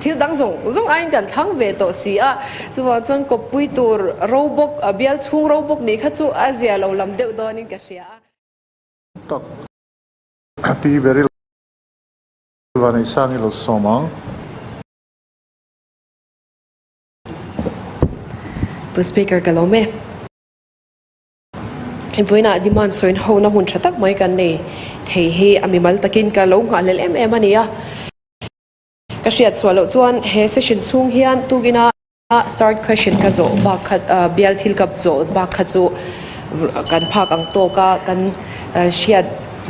Thil dang zawng zawng aiin kan thlang ve tawh si a, chuvang chuan kawppui tur ro bawk, bial chhung ro bawk nih kha chu a zia lo lam deuh dawnin ka hria a. Tak Pi Beryl Vanneihsangi lo sawm ang. Pu Speaker ka lawm e. Vawiinah demand sawiin hona hun tha tak mai kan nei thei hi a mimal takin ka lo nghahhlelh em em a ni a. Ka hriat chhuah loh chuan he session chhung hian tukina start question ka zawh bak kha bial thil ka zawh bak kha chu kan phak ang tawk a kan hriat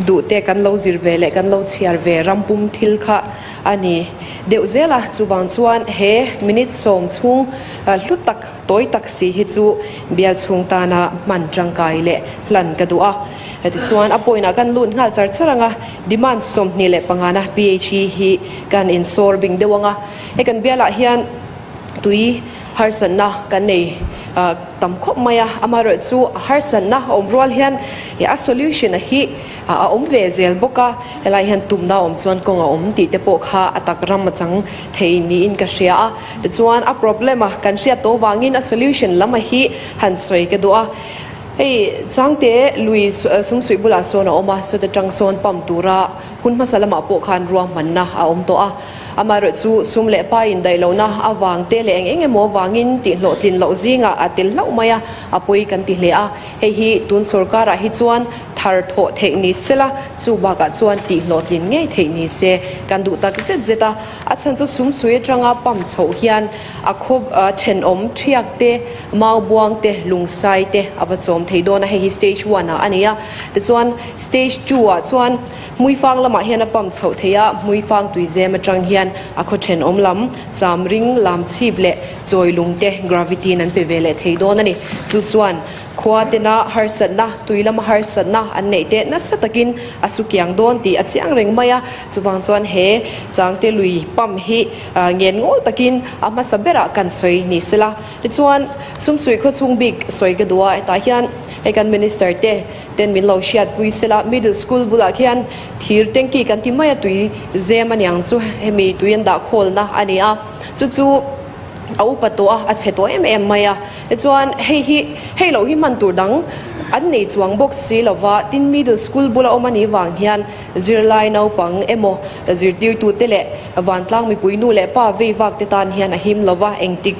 duh te kan lo zir ve leh kan lo chhiar ve ram pum thil kha a ni deuh zel a. Chuvang chuan he minute sawm chhung hlu tak tawi tak si hi chu bial chhung tana hman tangkai leh hlan ka duh a. Tichuan a point ah kan lut nghal char char ang a, demand 25 na PHE hi kan insawr bing deuh ang a. Hei kan bialah hian tui harsatna kan nei tam khawp mai a, amaherawhchu harsatna a awm rual hian a solution a hi a awm ve zel bawk a, helai hian tumna a awm chuan kawng a awm tih te pawh kha a tak ram a chang thei niin ka hria a. Tichuan a problem a kan hriat tawh vangin a solution lam a hi han sawi ka duh a. Hei Changte lui sumsuih bulah sawn a awm a, sawta tang sawn pump tura hun hmasa lamah pawh khan ruahmanna a awm tawh a. Amaherawh chu sum leh pa indaih lohna avang te leh eng eng emaw vangin tihhlawhtlin loh zingah a tel hlauh mai a, a pawi kan ti hle a. Hei hi tun sorkarah hi chuan thar thawh theih ni sela, chu bakah chuan tihhlawhtlin ngei theih ni se kan duh tak zet zet a. A chhan chu sumsuih atanga pump chhoh hian A khaw thenawm thiak te, mau buang te, lungsai te a va chawm thei dawn a, hei hi stage one ah a ni a. Tichuan stage two ah chuan Hmuifang lamah hian a pump chhoh thei a, Hmuifang tuizem atang hian a khaw thenawm lam cham ring, lam chhip leh chawi lung te gravity in an pe ve leh thei dawn a ni. Chu chuan Khua tena harsatna, tui lama harsatna an neih te nasa takin a su kiang dawn tih a chiang reng mai a. Chuvang chuan he Changte lui pump hi ngen ngawl takin a hmasa berah kan sawi ni sela. Tichuan, Sumsuih khawchhung bik sawi ka duh a, hetah hian hei kan Minister te ten min lo hriatpui sela. Middle School bulah khian thir tanky kan ti mai a, tui zem a niang chu hemi tui an dah khawlna a ni a. Chu chu a upa tawh a, a chhe tawh em em mai a. Tichuan hei hi hei loh hi hman tur dang an nei chuang bawk si lova, tin middle school bula awm a nih vang hian zirlai naupang emaw zirtirtute leh vantlang mipui nu leh pa vei vak te tan hian a him lova, engtik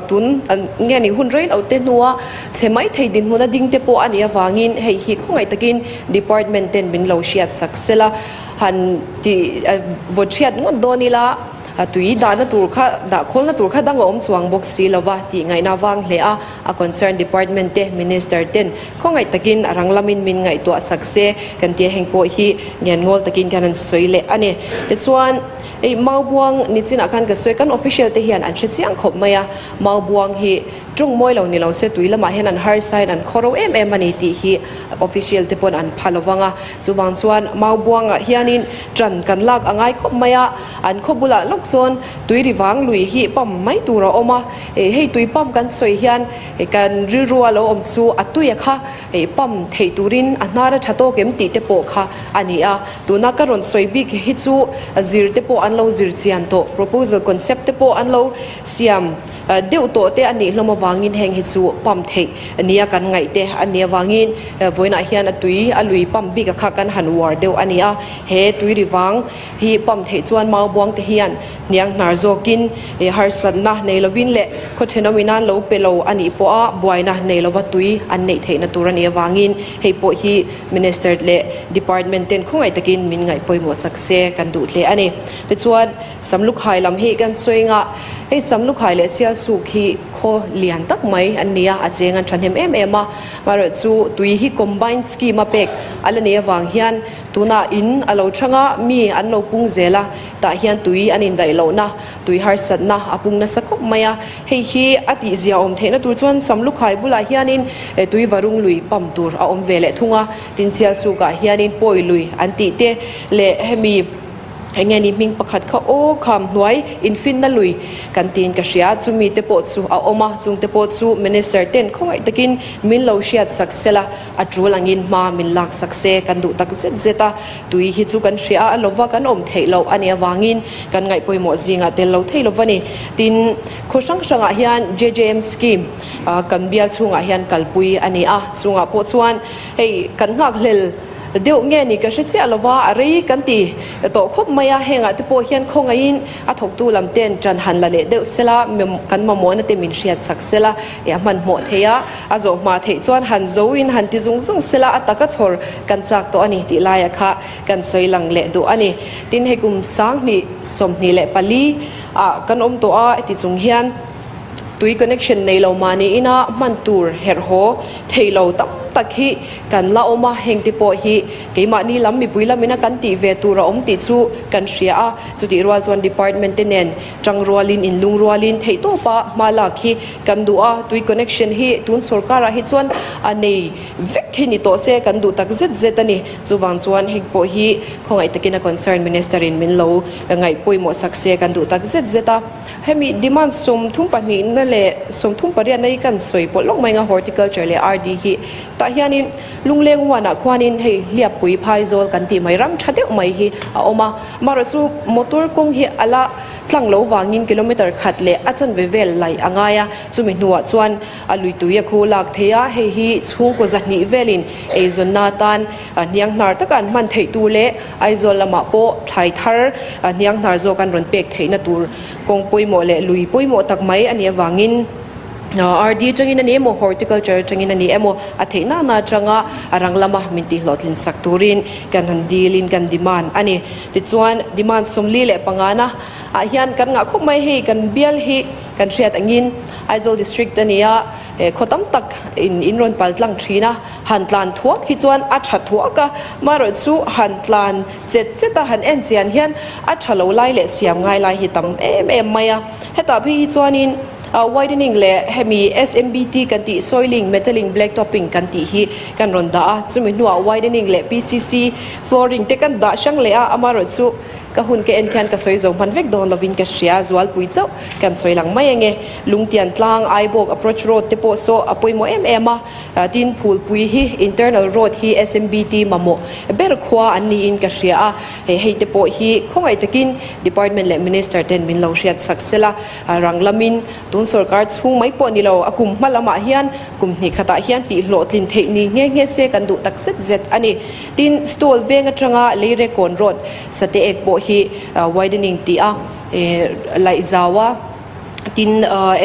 tun nge ni hun rei lo te hnua chhe mai thei dinhmun a ding te pawh a nih avangin hei hi khawngaih takin department ten min lo hriat sak sela han ti vawt hriat ngawt dawn ila. A tui dahna tur kha dah khawlna tur kha dang a awm chuang bawk si lova tih ngaihna vang hle a, a concern department te minister ten khawngaih takin a rang lamin min ngaihtuah sak se kan tia heng pawh hi ngian ngawl takin kan han sawi leh a ni. Tichuan hei Maubuang nichinah khan ka sawi kan official te hian an hre chiang khawp mai a, Maubuang hi tawng mawi lo ni lo se tui lamah hian an harsain an khaw ro em em a ni tih hi official te pawn an pha lovang a, chuvang chuan Maubuangah hianin ṭan kan lak a ngai khawp mai a. An khaw bulah lawk chuan tui ri vang lui hi pump mai tur a awm a, hei tui pump kan sawi hian kan rilrua lo awm chu a tuia kha pump theih turin a hnar a tha tawk em tih te pawh kha a ni a. Tuna ka rawn sawi bik hi chu zir te pawh an lo zir chian tawh, proposal concept te pawh an lo siam deuh tawh te a nih hlawm avangin heng hi chu pump theih nia kan ngaih te a nih avangin vawiinah hian a tui a lui pump bik a kha kan han uar deuh a ni a. He tui ri vang hi pump theih chuan mau buang te hian hniang hnar zawkin harsatna nei lovin leh khaw thenawm inan lo pe lo a nih pawha buaina nei lova tui an neih theihna tur a nih avangin hei pawh hi Minister leh Department ten khawngaih takin min ngaih pawimawh sak se kan duh hle a ni. Tichuan Samlukhai lam hi kan sawi nga hei Samlukhai leh Sialsuk hi khaw lian tak mai an ni a, a cheng an thahnem em em a, amaherawhchu tui hi combined scheme a pek a la nih avang hian Tunah in a lo chhang a, mi an lo pung zel a, tah hian tui an indaih lohna, tui harsatna a pung nasa khawp mai a. Hei hi a tihzia awm theihna tur chuan Samlukhai bulah hianin tui varung lui pump tur a awm ve leh thung a, tin Sialsukah hianin pawi lui an tih te leh hemi. Eng nge ni hming pakhat kha aw kham hnuai infinna lui kan tiin ka hria, chumi te pawh chu a awm a, chung te pawh chu Minister ten khawngaih takin min lo hriat sak sela, a tul angin hma min lak sak se kan duh tak zet zet a, tui hi chu kan hria a lova kan awm theih loh a nih avangin kan ngaih pawimawh zingah tel lo thei lova ni. Tin, khaw hrang hrangah hian JJM scheme kan bial chhungah hian kalpui a ni a, chungah pawh chuan hei kan nghakhlel Deuh nge ni ka hre chiah lova, a rei kan ti tawh khawp mai a, hengah te pawh hian khawngaihin a thawktu lam ten ṭan han la leh deuh sela, kan mamawhna te min hriat sak sela, a hmanhmawh thei a, a zawh hma theih chuan han zoin han ti zung zung sela, a taka chhawr kan chak tawh a ni tih laia kha kan sawi lang leh duh a ni. Tin, hei kum 20 24 ah kan awm tawh a, heti chung hian Tui connection nei lo mahni ina hman tur herh haw thei lo tam tak hi kan la awm a, heng te pawh hi keimahni lam mipui lam ina kan tih ve tur a awm tih chu kan hria a, chutih rual chuan department te nen tang rualin inlung rualin theihtawpa hma lak hi kan duh a, tui connection hi tun sorkarah hi chuan a nei vek hi ni tawh se kan duh tak zet zet a ni, chuvang chuan heng pawh hi khawngaih takin a concern minister in min lo ngaih pawimawh sak se kan duh tak zet zet a. Hemi demand 32 na leh 38 na hi kan sawi pawlh lawk mai ang a, Horticulture leh RD hi. Tah hianin Lungleng huanah khuanin hei Hliappui Phaizawl kan tih mai ram tha deuh mai hi a awm a. Amaherawhchu chu motor kawng hi a la tlang lo vangin kilometre khat leh a chanve vel laih a ngai a, chumi hnuah chuan a lui tui a khu lak thei a, hei hi chhungkaw zahnih velin eizawnna atan hnianghnar taka an hman theih tur leh Aizawl lamah pawh thlai thar hnianghnar zawk an rawn pek theihna tur kawng pawimawh leh lui pawimawh tak mai a nih avangin RD atangin a ni emaw Horticulture atangin a ni emaw a theih nana atanga a rang lama min tihhlawhtlin sak turin kan han dilin kan demand a ni. Tichuan demand 45 na ah hian kan ngah khawp mai hei kan bial hi kan hriat angin Aizawl District a ni a, khaw tam tak in in rawn pal tlang thin a, han tlan thuak hi chuan a tha thuak a, marawh chu han tlan chet chet a han en chian hian a tha lo lai leh siam ngai lai hi tam em em mai a, hetah phei hi chuanin widening leh hemi SMBT kan tih soiling metalling black topping kan tih hi kan rawn dah a, chumi hnuah widening leh PCC flooring te kan dah hrang leh a, amarawh chu Ka hun ka en khian ka sawi zo hman vek dawn lovin ka hria, Zualpui chauh kan sawi lang mai ange. Lungtian tlang, Aibawk approach road te pawh saw a pawimawh em em a, tin Phulpui hi internal road hi SMBT mamawh ber khua an niin ka hria a, hei hei te pawh hi khawngaih takin department leh minister ten min lo hriat sak sela, rang lamin tun sorkar chhung mai pawh ni lo, a kum hma lamah hian kum hnih khatah hian tih hlawhtlin theih ni nghe nghe se kan duh tak zet zet a ni. Tin, stall veng atanga Leirekawn road sate ek pawh hi widening tih a laih zau a, tin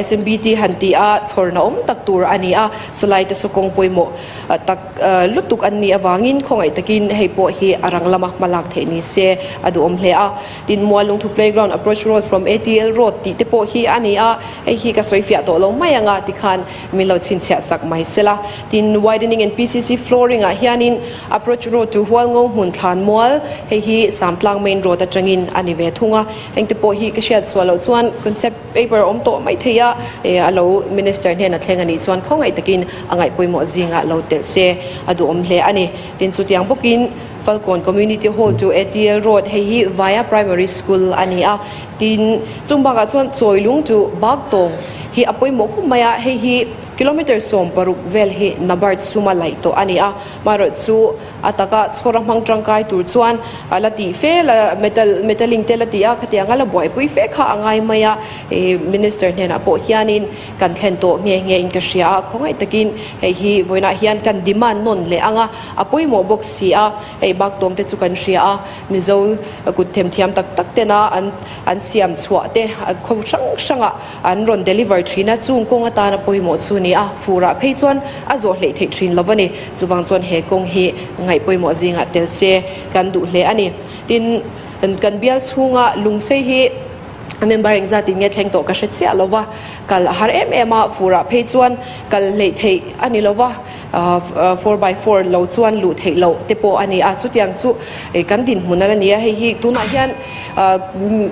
SMBT han tih a chhawrna awm tak tur a ni a, sawlai te saw kawng pawimawh tak lutuk an nih avangin khawngaih takin hei pawh hi a rang lama hma lak theih ni se a duhawm hle a. Tin, Mualungthu playground approach road from ATL road tih te pawh hi a ni a, hei hi ka sawi fiah tawh lo mai ang a tikhan Min lo chhinchhiah sak mai sela. Tin, widening and PCC flooring ah hianin approach road to Hualngo hmun thlan mual, hei hi Samtlang main road atangin a ni ve thung a. Hengte pawh hi ka hriat sual loh chuan concept paper a awm tawh mai thei a, a lo minister hnena thleng a nih chuan khawngaih takin a ngaih pawimawh zingah lo telh se a duhawm hle a ni. Tin, chutiang bawkin Falkawn Community Hall to ATL Road, hei hi Vaia Primary School a ni a. Tin, chung bakah chuan Chawilung chu Baktawng hi a pawimawh khawp mai a, hei hi kilometre 16 vel hi Nabard suma laih tawh a ni a, marawh chu a taka chhawr a hmang tangkai tur chuan a la tih fe la metal metalling te la ti a, khatiang a la buaipui fe kha a ngai mai a, Minister hnenah pawh hianin kan thlen tawh nghe nghe in ka hria a, khawngaih takin hei hi vawiinah hian kan demand nawn leh ang a, a pawimawh bawk si a, hei Baktawng te chu kan hria a. Mizo kut themthiam tak tak tena an an siam chhuah te khaw hrang hrangah an rawn deliver thin a, chung kawng atana pawimawh chu a ni a, furah phei chuan a zawh hleih theih thin lo a ni. Chuvang chuan he kawng hi ngaih pawimawh zingah tel se kan duh hle a ni. Tin, kan bial chhunga lungsei hi member engzat in nge thleng tawh ka hre chiah lo va, kal a har em em a, furah phei chuan kal hleih theih a ni lo va. 4 by 4 lo chuan luh theih loh te pawh a ni a, chutiang chu kan dinhmun a la ni a, hei hi tunah hian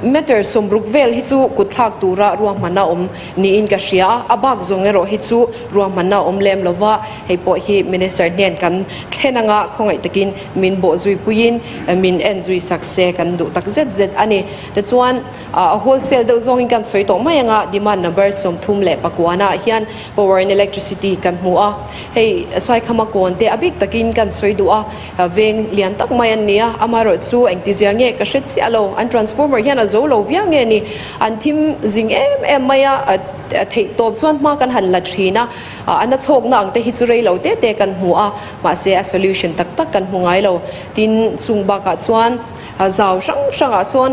Meter 60 vel hi chu kutthlak tura ruahmanna awm niin ka hria a, a bak zawng erawh hi chu ruahmanna awm lem lo va, hei pawh hi Minister hnen kan thlen anga khawngaih takin min bawh zui puiin min en zui sak se kan duh tak zet zet a ni. Tichuan, a wholesale deuh zawngin kan sawi tawh mai anga demand number 39 ah hian power and electricity kan hmu a, hei Saikhama kawn te a bik takin kan sawi duh a, Veng lian tak mai an ni a, amaherawh chu engtizia nge ka hre chiah lo, an transformer hian a zo lo viau nge ni, an thim zing em em mai a, theih tawp chuan hma kan han la thin a, a na chhawkna ang te hi chu rei lo te te kan hmu a, mahse a solution tak tak kan hmu ngai lo, tin chung bakah chuan zau hrang hrangah sawn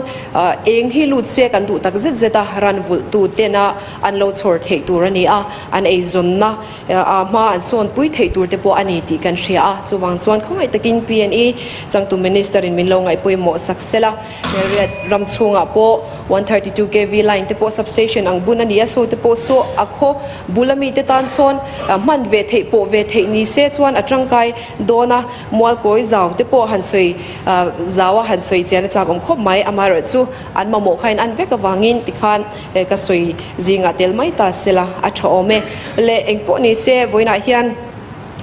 eng hi lut se kan duh tak zet zet a, ran vulh tu tena an lo chhawr theih tur a ni a, an eizawnna. A hma an sawn pui theih tur te pawh a ni tih kan hria a, chuvang chuan khawngaih takin PNE changtu Minister in min lo ngaihpawimawh sak sel a, Hmelriat ram chhungah pawh 132 kv line te pawh substation ang bun a ni a, saw te pawh saw a khaw bul ami te tan sawn hman ve theih pawh ve theih ni se chuan a tangkai dawn a, Mualkawi zau te pawh han sawi zau a han sawi chian a chak awm khawp mai, amaherawhchu an mamawh kha in an vek avangin tikhan He ka sawi zingah tel mai ta sela a tha awm e. Le eng pawh ni se vawiinah hian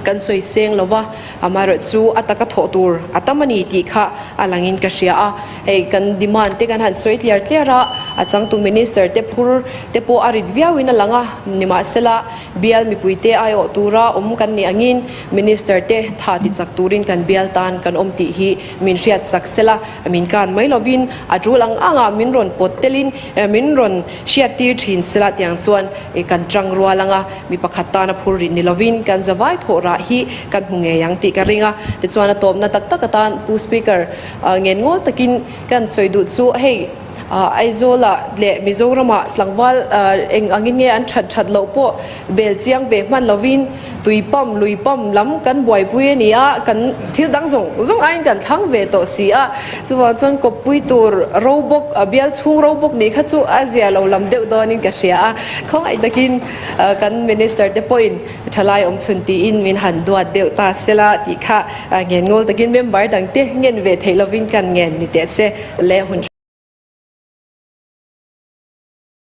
kan sawi seng lo va, amaherawh chu a taka thawh tur a tam a ni tih kha a langin ka hria a. Hei kan demand te kan han sawi tliar tliar a, a changtu minister te phur te pawh a rit viauin a lang a, nimahsela bial mipuite aiawh tura awm kan nih angin minister te tha ti chak turin kan bial tan kan awm tih hi min hriat sak sela, min kan mai lovin a tul ang anga min rawn pawt telin Min rawn hriat tir thin sela tiang chuan kan tang rual anga mi pakhat tana phur rih ni lovin kan zavai thawh rah hi kan hmu ngei ang tih ka ring a. Tichuan a tawpna tak tak atan Pu Speaker ngen ngawl takin kan sawi duh chu hei Aizawlah leh Mizoramah tlangval eng angin nge an that that loh pawh Bel chiang ve hman lovin tui pump, lui pump lam kan buaipui a ni a, kan thil dang zawng zawng aiin kan thlang ve tawh si a, chuvang chuan kawppui tur ro bawk, bial chhung ro bawk nih kha chu a zia lo lam deuh dawnin ka hria a, khawngaih takin kan Minister te pawhin thalai awm chhun tiin min han duat deuh ta sela tih kha ngen ngawl takin member dangte ngen ve theih lovin kan ngen ni teh se le hun.